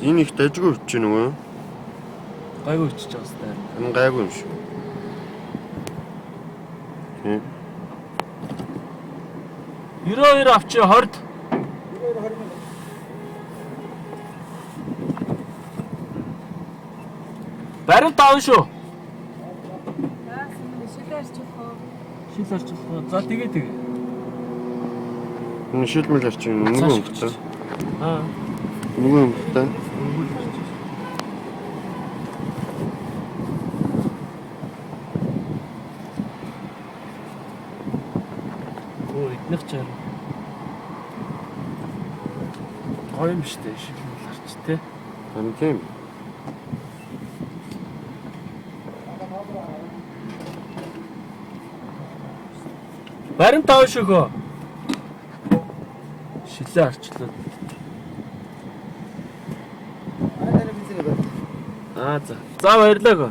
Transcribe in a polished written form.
Энэ их дажгүй өчч нөгөө. Гайгүй өчөж байгаа хэвээр. Энэ гайгүй юм шиг. Тийм. 92 авчи 20-д. Баримт аав шүү. За шил арчих уу? Шил арчлах уу? За тэгээ тэгээ. Энэ шилмэл арч юм Цааш нөгөө юм та. Аа. Нөгөө юм та. Өнгөл арчиж. Оо, эднийх ч харин. Гоё юм штэ шилмэл арч те. Харин тийм. Баримт аав шөхөө. Шилээ арчлаа. Аа за. За баярлалаа.